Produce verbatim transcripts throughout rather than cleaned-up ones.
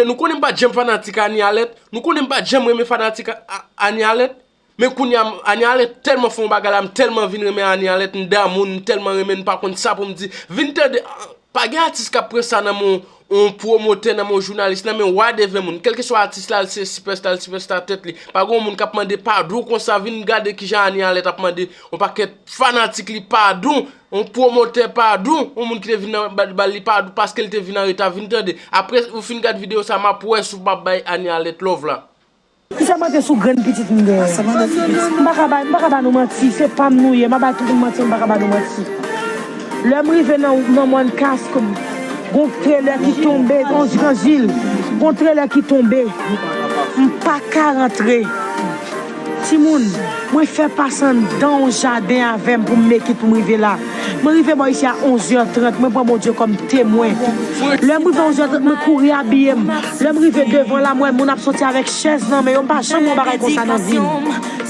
Nou konnen m pa t janm fanatik Anie Alerte. Nou konnen m pa t janm renmen fanatik Anie Alerte. Men kounye a, Anie Alerte tèlman fè yon bagay la, m tèlman vin renmen Anie Alerte, m damou l, m tèlman renmen l, m pa konn sa pou m di. Vin tande, pa gen atis k ap pran sa nan men yon pwomotè, nan men yon jounalis, nan men whatever moun. Kèlkeswa atis la, l se sipèsta, l sipèsta tèt li. Pa gen yon moun k ap mande padon konsa, vin gade kijan Anie Alerte ap mande yon pakèt fanatik li padon, yon pwomotè padon, yon moun ki te vin nan ba, ba li padon paske l te vin anreta, vin tande. Apre ou fin gad videyo sa, m ap wè si w p ap bay Anie Alerte love la. Kisa m ante sou grenn pitit m genyen? M pa ka ba, m pa ka ba nou manti, se pa m nou ye, m a ba tout moun manti, m pa ka ba nou manti. Lè m rive nan, nan mòn Kask, gon trelè ki tonbe, gon zil, gon trelè ki tonbe. M pa ka rantre. Timoun, mwen fè pase anndan yon jaden avè m pou m make it pou m rive la. Mwen rive bò isi a onz è trant, mwen pran Bondye kòm temwen. Lè m rive onz è trant, mwen kouri abiye m. Lè m rive devan la, m wè moun ap soti avèk chèz nan men yo, m pa janm wè yon bagay konsa nan vi m.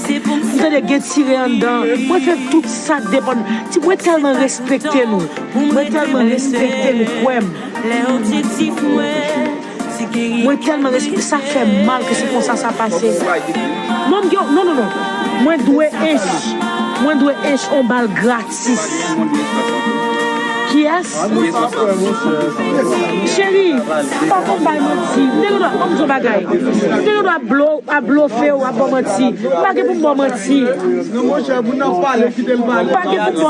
M tande gen tire anndan. Mwen fè tout sa k depann. Ti, mwen tèlman respekte nou. Mwen tèlman respekte nou, frè m. Mwen tèlman respekte, sa fè m mal ke se konsa sa pase. Non, m gen, non, non, non. Mwen dwe Ench. Mwen dwe Ench on bal gratis. Kiyès? Cheri, m pa konn bay manti. M te gen dwa, ban m di w bagay. M te gen dwa blo, ap blofe w, ap ba w manti. M pa gen pou m ba w manti. M pa gen pou m ba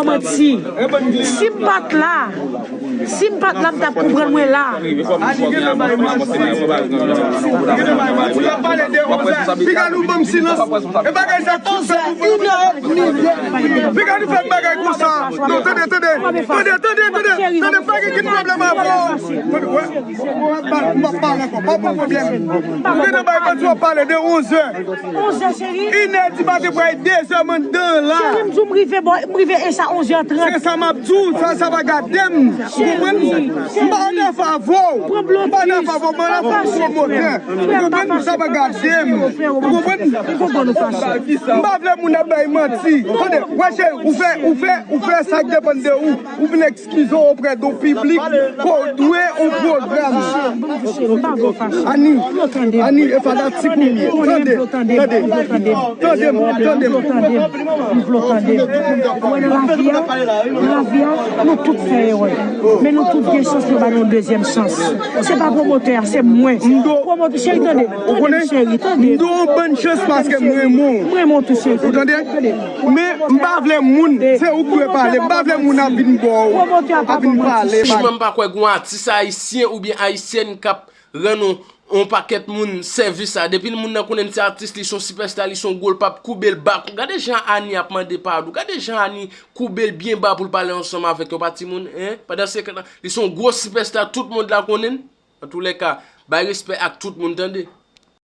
w manti. Si m pa t la, Si m pa t la, m t ap konprann mwen la. Piga nou ban m silans. E bagay sa tout fè pou piga nou fè bagay konsa. Non, tande, tande. Tande, tande, tande. Tande, pa gen kit pwoblèm avè w. M ap pale ankò, pa pran pwoblèm. Ou gen nan bay manti w ap pale de onz è. Onz è, cheri. Inè di maten pral de zè m anndan la. Cheri, m di w m rive bò, m rive e sa onz è trant. Se sa m ap di w, sa, sa va gade m. Ou konprann? M pa nan favè w. M pa nan favè w, m pa nan favè w, m pa nan favè w. Ou konprann? Sa va gade m. Ou konprann? M pa vle moun ap bay manti. Tande, wè cheri, ou fè, ou fè, ou fè sa k depann de ou. Ou vin eskize w oprè de yon piblik ke w dwe yon pwogram. Ani, Ani, e fanatik ou m ye. Tande, tande, tande m, tande m. Mwen nan lavi a, nan lavi a, nou tout fè erè. Men nou tout gen chans nou ba nou yon dezyèm chans. Se pa pwomotè a, se mwen. Pwomotè, cheri, tande. Tande, cheri, tande. M do yon bann chans paske m renmen w. M renmen w tou, cheri. Ou tande? Men m pa vle moun, se ou ki dwe pale. M pa vle moun ap vin bò w, ap vin pale. Franchman, m pa kwè gon atis ayisyen oubyen ayisyèn k ap rann yon, yon pakèt moun sèvis la. Depi moun nan konnen se atis, li se yon sipèsta, li se yon gwo, l p ap koube l ba. Gade jan Ani ap mande padon. Gade jan Ani koube l byen ba pou l pale ansanm avèk yon pa timoun, en. Pandan se tan, li se yon gwo sipèsta, tout mond la konnen l. Antoulèka, bay respè ak tout moun, tande.